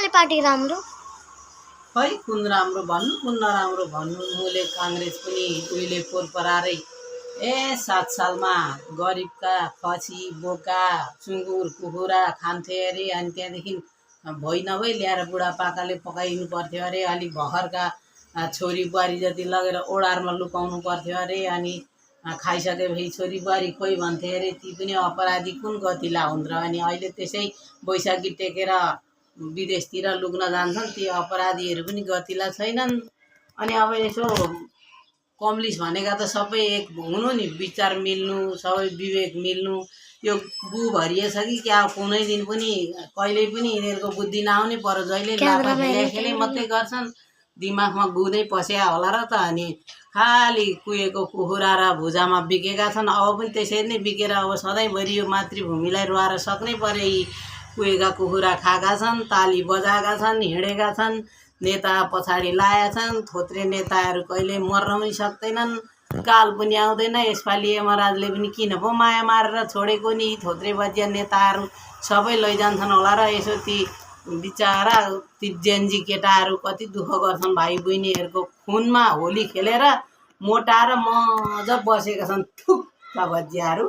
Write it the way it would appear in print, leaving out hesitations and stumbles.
UML party राम्रो? खै कुन राम्रो भन्नु कुन नराम्रो भन्नु। मुले काङ्ग्रेस पनि उहिले पोहोर परारै 7 सालमा गरिबका खसी बोका सुँगुर कुखुरा खान्थे अरे। अनि त्यहाँदेखि भइ नभई ल्याएर बुढापाकाले पकाइदिनु पर्थ्यो अरे। अलिक भर्खरका छोरी बुहारी जति लगेर ओडारमा लुकाउनु पर्थ्यो अरे। अनि खाइसकेपछि छोरी बुहारी खोइ भन्थे अरे। ती पनि अपराधी कुन गतिला हुन् र। अनि अहिले त्यसै बैशाखी टेकेर विदेशतिर लुक्न जान्छन् ती अपराधीहरू पनि गतिला छैनन्। अनि अब यसो कम्युनिस्ट भनेका त सबै एक हुनु नि, विचार मिल्नु, सबै विवेक मिल्नु। यो गु भरिएछ कि क्या कुनै दिन पनि कहिल्यै पनि यिनीहरूको बुद्धि नआउने पर जहिले लापा खेले मात्रै गर्छन्। दिमागमा गु नै पस्या होला र त। अनि खालि कुहेको कुखुरा र भुजामा बिकेका छन्। अब पनि त्यसरी नै बिकेर अब सधैँभरि यो मातृभूमिलाई रुवाएर सक्नै परे। यी कुहेका कुखुरा खाएका छन्, ताली बजाएका छन्, हिँडेका छन्, नेता पछाडि लाएका छन्। थोत्रे नेताहरू कहिले मर्न पनि सक्दैनन्, काल पनि आउँदैन। यसपालि यमराजले पनि किन पो माया मारेर छोडेको नि। थोत्रे बजिया नेताहरू सबै लैजान्छन् होला र। यसो ती बिचारा ती जेन्जी केटाहरू कति दुःख गर्छन्। भाइ बहिनीहरूको खुनमा होली खेलेर मोटाएर मजा बसेका छन् थुक्का बजियाहरू।